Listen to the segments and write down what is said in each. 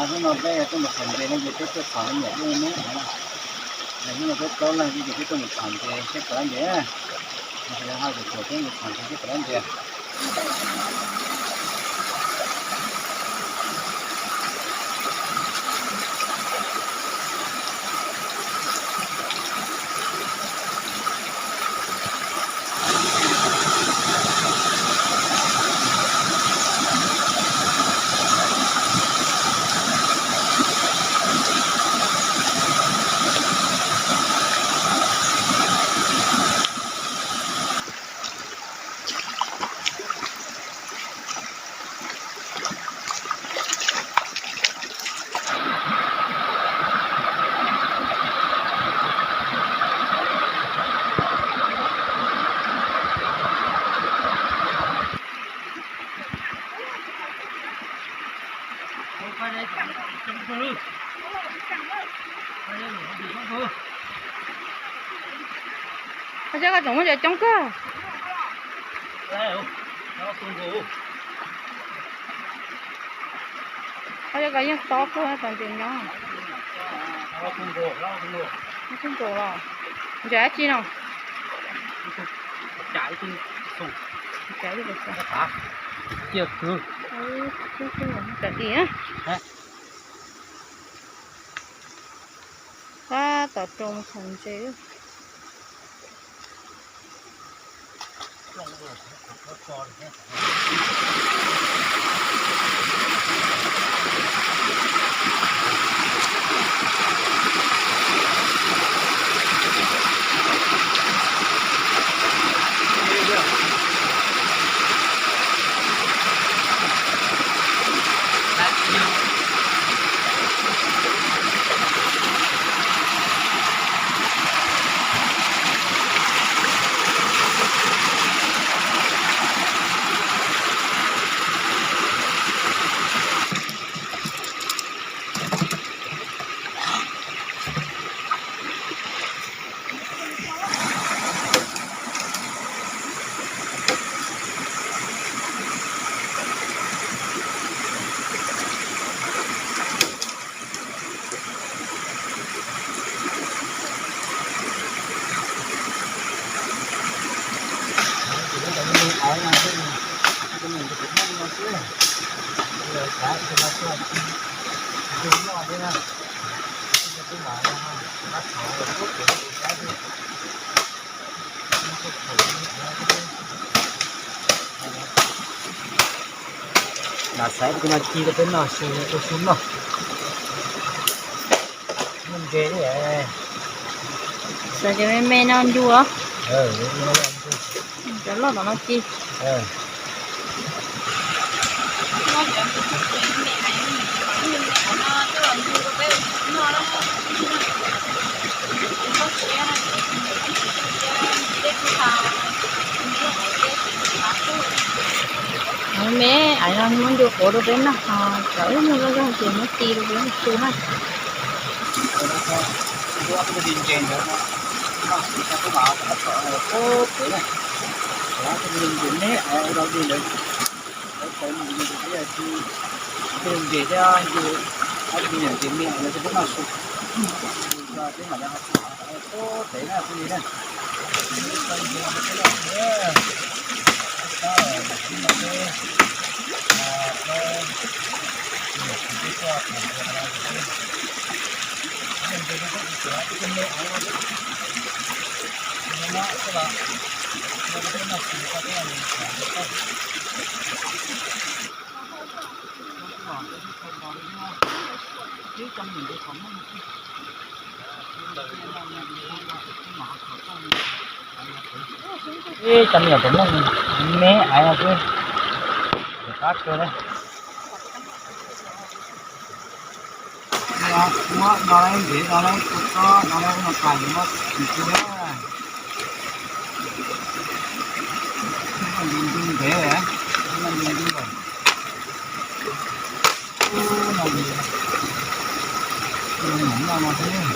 Hnub no peb yog tuaj mus txhom ntses no ces peb tuaj txhom me nyuam dub me me no. Hnub no peb plaub leeg ces peb tuaj mus txhom ntses seb puas dab ntses. Yog haj yam txawm peb mus txhom ntses seb puas dab ntses. Qhov tseeb koj tseem muab cov coob kawg. Qhov tseeb koj yeej tob kawg tau ntses nyob. Tub nkaus los, ntses dab tsi no? Cia kwv. Tam sim. Tab tom rau mus txhom ntses. Lam xaiv tus no ci rau peb noj su, ua su noj. Noj ntses li. Xaiv cov me me no ncu os. Cov loj tom no ci. Me me ais no muab ncu quav rau peb noj, ho cov ib nyuag zoj zog ces muab ci rau peb noj su na. Ntses thiab, ntses me no ces peb noj su, peb mam li ho txhom teb na phooj ywg na. Ib cov me nyuam pem Hmoob me me ais no xwb, qab kawg li. Muab no lawm, ntev no lawm, kua txob no lawm, ua no tas yuav muab tsis tu lawm. Ntu ntu ntev, ntu ntu lawm. Ub, no ces noj no thiab.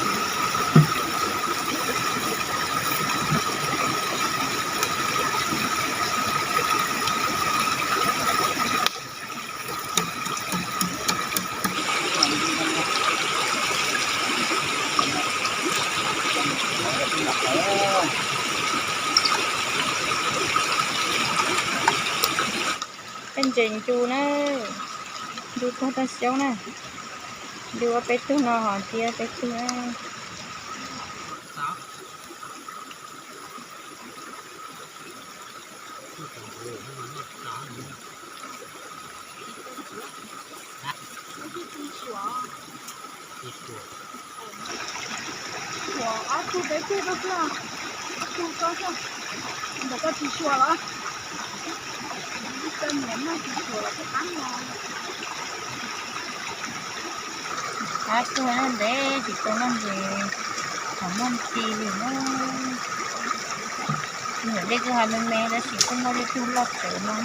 Tseem ncu na, ncu tag tag xyoob na, ncu ob peb tug no ho ntxiv ob peb tug na. Ob tug peb tug, ob tug koj xwb, ntawm koj tsis xyuas los? Qab tuag ntev tsis tau noj nqis, thaum muaj nqis li na. Ntawm dej kuj ho me me tab sis kuj muaj ib tug loj tsawv no.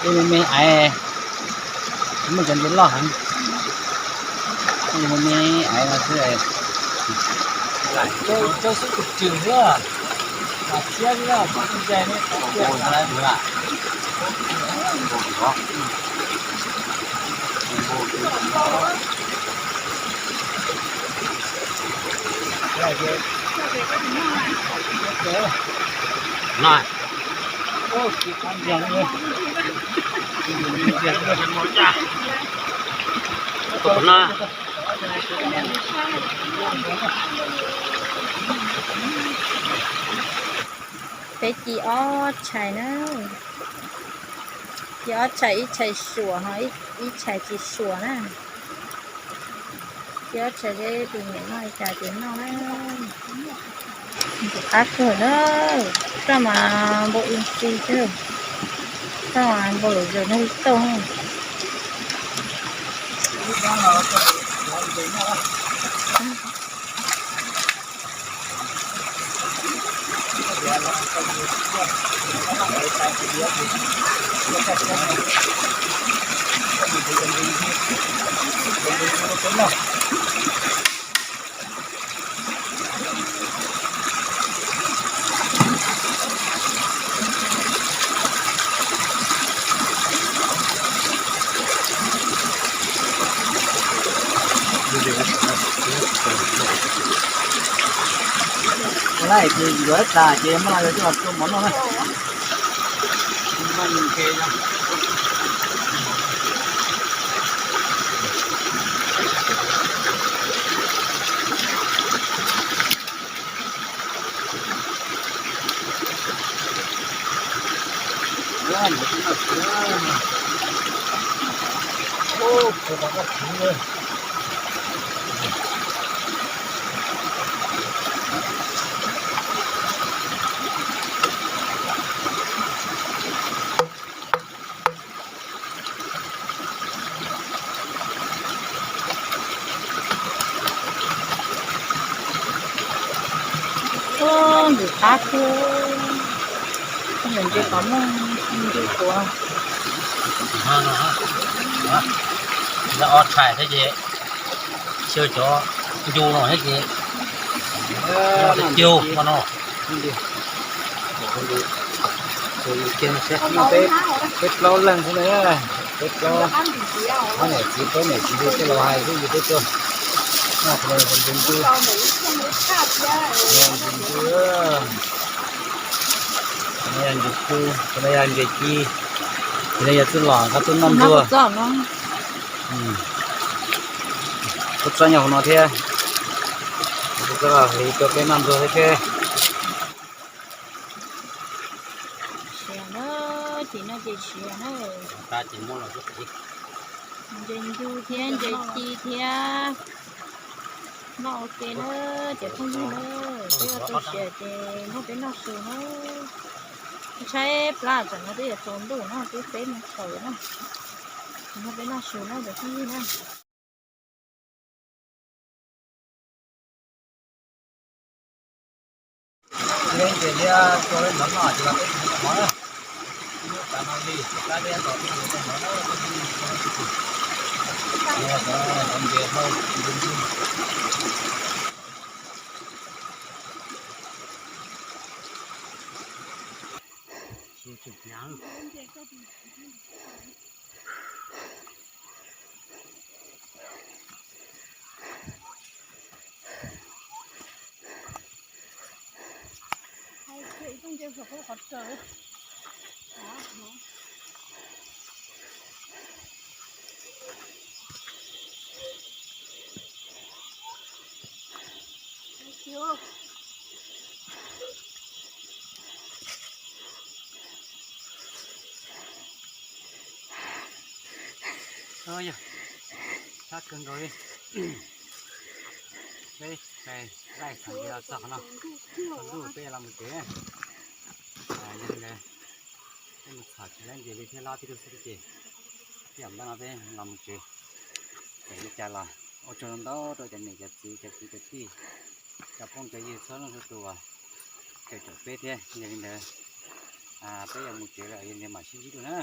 Ib me me aiv, muaj cov ntses loj heev. Ib me me aiv no xwb. Rau xwb tus twg xwb, lam thiab xwb, pom tus ntses ne. Peb ci ob tshais na, ci ob tshais, ib tshais suam ho ib tshais tsis suam na. Ci ob tshais, tus niam noj li cas ces noj na. Tus qab kawg na, roj mas npau ib si xwb, roj mas npau lawm zaws nag li tauj. Ua laj ces yuav tas ces muab los yog coj los tua mov noj na. Ub, ntxim qab kawg, ntses kom muaj ntu tuav. Yog ob tshais thiab ces xyaw cov ncu no thiab ces, cug no. Peb plaub leeg xwb na, peb plaub, ob niam txiv, peb niam txiv li tej laus hais xwb ces peb tuaj noj tus no yog ntses ncu, ntses ncu, tus no yog ntses ncu, tus no yog ntses ci, tus no yog txuj lom qab tuaj noj ntxuag. Kuv txo nyuag hauv no thiab, kuv txo los hliv rau peb noj ntxuag thiab seb. Siav na, ces no ces siav na. Ntses ncu thiab ntses ci thiab. Noj ua ke na, cov phooj ywg na, peb ua tu siav ces nrog peb noj su na. Tshaib plab tsam no twb yuav tsaus ntuj no twb peb moos tawm na. Peb noj su na cov phooj ywg na. Liab ces liab tso lawm no ces los peb mus noj mov na. Ib hnub tas no li, kab liab los peb mus noj mov na. Nce hlau. Yog, sab kawg nkaus li. Peb laij txog ntua txog qhov no, ntuj peb los mus tsev. Yog li ntawd, peb mus txhom tsis laib ntsis li thiab, lab tib tug xwb ces, tib yam npab no peb los mus tsev. Txawm li cas los ua tsaug ntau rau cov niam cov txiv cov kwv cov tij, cov phooj cov ywg txhua leej txhua tus uas caum caum peb thiab. Yog li ntawd, peb yuav mus tsev lawm, yog li ntawd mam sib ntsib dua na.